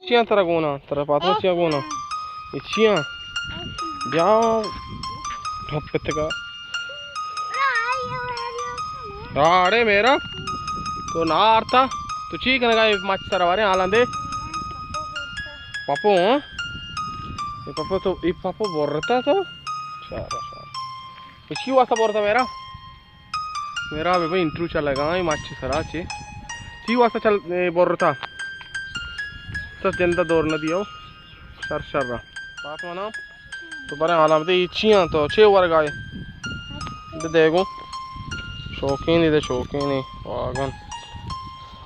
چیاں ترا گونا، ترا پاتما چیاں گونا؟ اے چیاں؟ بیا، ٹھپ پتگا۔ راڑے میرا، تو نہ آرتا، تو چی کنگا اے مچ سرا باریں حالاں دے؟ پپو، ہاں؟ اے پپو تو، اے پپو برتا تو؟ شارا، شارا۔ اے چی واسطہ برتا میرا؟ میرا بے بھائی انٹرویو چل لگا، اے مچ سرا چے؟ چی واسطہ چل، اے برتا؟ تو جندہ دور نہ دیو۔ شر شر را۔ پاتما نام؟ تو برے حالاں بدے، اے چیاں تو چے ورگا ئے؟ دے دے گوں۔ شوقین دے شوقین واگن۔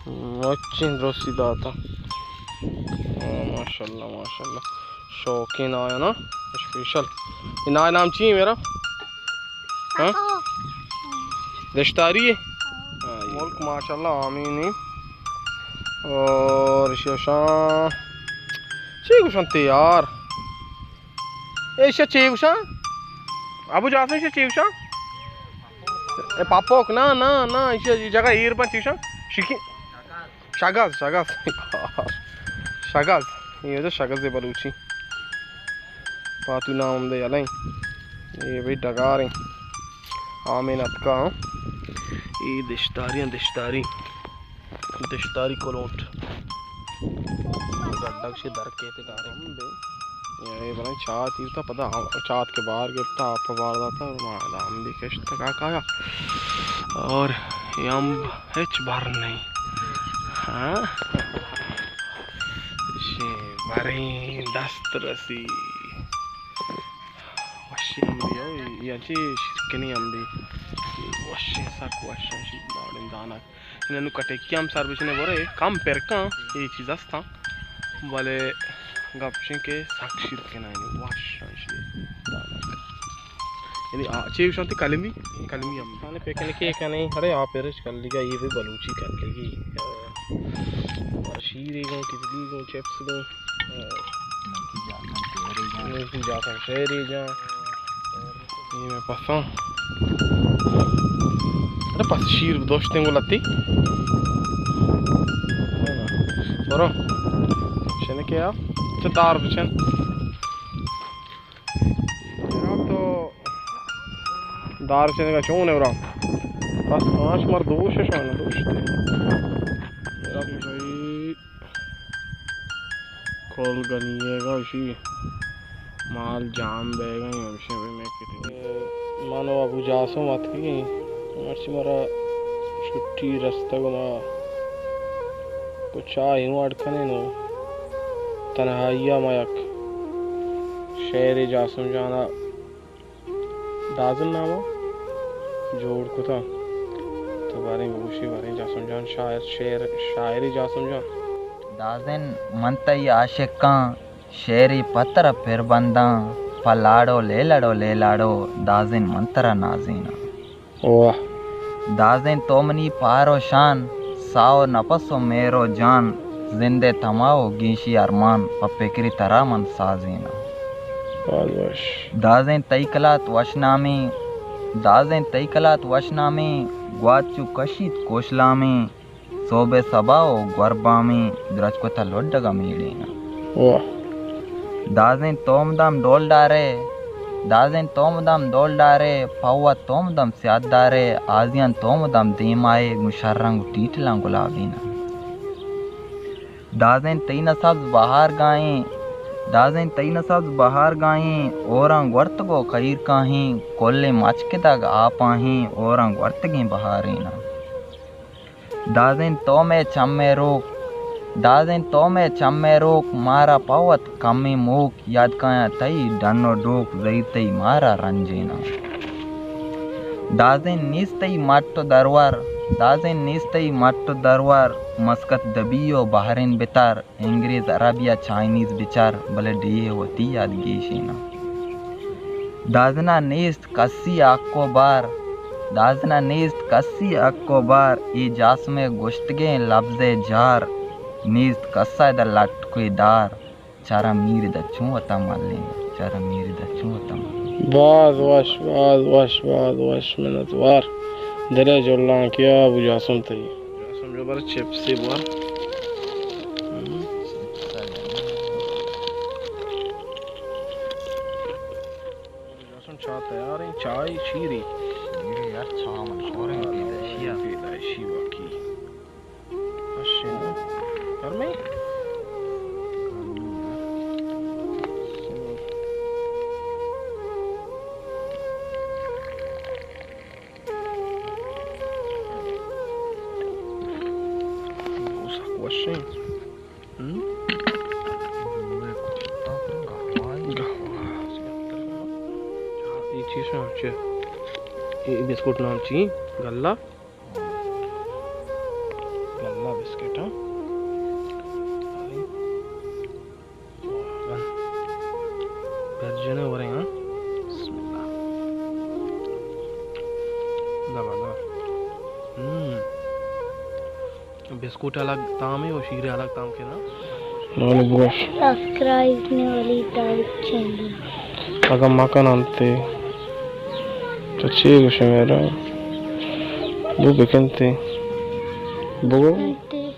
مچیں درستی داتا۔ آ، ماشاءاللہ، ماشاءاللہ۔ شوقین آیا نا؟ اسپیشل۔ اے نائے نام چی ایں میرا؟ ہاں؟ دشتاری ہے؟ ہاں، ملک ماشاءاللہ آمین ہے۔ اور ایشی شان چی گوشن تے یار؟ ایشی چی گوشن؟ ابو جاسم، ایشی چی گوشن؟ اے پاپوک، نا، نا، نا، ایشی جگہ ایر پن چی گوشن؟ شکی-، شگز، شگز۔ شگز۔ اے جو شگز بلوچی۔ پاتو نام ہم دے یلیں۔ اے بھئی ڈگاریں۔ آمین اتکا، ہاں۔ اے دشتاری ہیں، دشتاری۔ دشتاری کلونٹ۔ گڈگ شے در کیتے دارے۔ ہم دے۔ اے بلائیں چات ایرتا، پدا چات کے بار گپتا، آپ بار داتا، ما ہم بھی کشت کا کایا۔ اور اے امب ہچ بر نہیں۔ ہاں؟ ایشی بریں دست رسی۔ وشیں امبی ہو، یا چی شیرکنی امبی۔ وشیں، سک وشیں، شی داڑیں دانک۔ انہاں نو کٹکی ہم سر بچنے برے، کم پرکاں، اے چیز ہستاں۔ بلے گپ چیں کہ سک شیرکناں، یعنی وشیں شی دانک۔ یعنی آ، چے گوشاں تی کلمی، کلمی ہم۔ یعنی پکنکی کنے، ارے آ پرش کر لیگا، یہ بھی بلوچی کر لیگی۔ اور شیرے گوں، کتلی گوں، چپس گوں۔ اور نیکی جاسم شہری جاں۔ یہ میں پساں۔ ارے پس شیر دوشتیں گو لتی۔ برو۔ شنے کے آپ۔ چہ دار بچن۔ جناب تو دار چنے کا چون ہے برا؟ بس پانچ مر دوش ہے شانا دوش تے۔ جناب بھائی کول گنی ہے گا اسی مال جام بے گا ہمشے بھی میں کتی۔ من و ابو جاسم اتکگیں، مرچی مرا چھٹی رستگ، ما کچھ چاہ ہی اڈ کنیں نو تنہائی ما یک شعرے جاسم جانا دازن ناما جوڑ کتا۔ تو باریں بگوشی، باریں جاسم جان شاعر، شعر، شاعری جاسم جان۔ دازن من تئی عاشقاں، شعری پتر پر بنداں، پہ لاڑو لیلڑ و لیلاڑو، دازن من ترا نازیناں۔ واہ۔ دازیں تو منی پار و شان، ساہ و نپس و مہر و جان، زند ء تما و گیشی ارمان، پہ پکری ترا من سازیناں۔ باز وش۔ دازیں تئی کلات وش نامیں، دازیں تئی کلات وش نامیں، گوات چو کشیت کوشلامیں، سہب ء سبا و گور بامیں، درچک و تہ لڈگ ء میڑیناں۔ واہ۔ دازیں تو مدام ڈول ڈارے، دازیں تو مدام ڈول ڈارے، پہ وت تو مدام سیاد دارے، آزیان تو مدام دیمائے، گوں شررنگ و ٹیٹلاں گلابیناں۔ دازیں تئی نہ سبز بہار گائیں، دازیں تئی نہ سبز بہار گائیں، اوراں گورتگ و خیر کاہیں، کلیں مچکدگ آپاہیں، اوراں گورتگیں بہاریناں۔ دازیں تو مئے چم ء روک، دازیں تو مئے چم ء روک، مارا پہ وت کمیں موک، یاد کایاں تئی ڈن و ڈوک، زہیر تئی مارا رنجیناں۔ دازیں نیست تئی مٹ و درور، دازیں نیست تئی مٹ و درور، مسکت دبی و بحرین بتر، انگریز، عرب یا چائنیز بچار، بلے ڈیھ وتی یاد گیشیناں۔ دازنا نیست کسی حق و بار، دازنا نیست کسی حق و بار، اے جاسم ء گوشتگیں لبز ء جار، نیست کسا ادا لٹکے دار، چارا میر ادا چون وتا ملیں، چارا میر ادا چون وتا ملیں۔ باز وش، باز وش، باز وش، منتوار۔ دل ء جلانکیا ابو جاسم تئی۔ جاسم جو بر چپسی بوار۔ ہم۔ چائے شیرے۔ شیرے یار، چا من خوریں پیدائشی ءَ۔ پیدائشی واقعی۔ وشیں نا؟ گرمیں؟ سک وشیں۔ ہم؟ گہوہ۔ اے چیز نام چی؟ اے بسکٹ نام چی؟ گلہ؟ گلہ بسکٹ، ہاں۔ گرجنے وریں، ہاں۔ بسم اللہ۔ دبا، دبا۔ ہم۔ بسکٹ الگ تامے و شیر الگ تام کے نا۔ نانی بگوش۔ سبسکرائب نے والی دعوت چینل۔ اگاں مکن انت تے، تو چی گوشے میرا؟ بو بکن تے۔ بگو۔ انت تے۔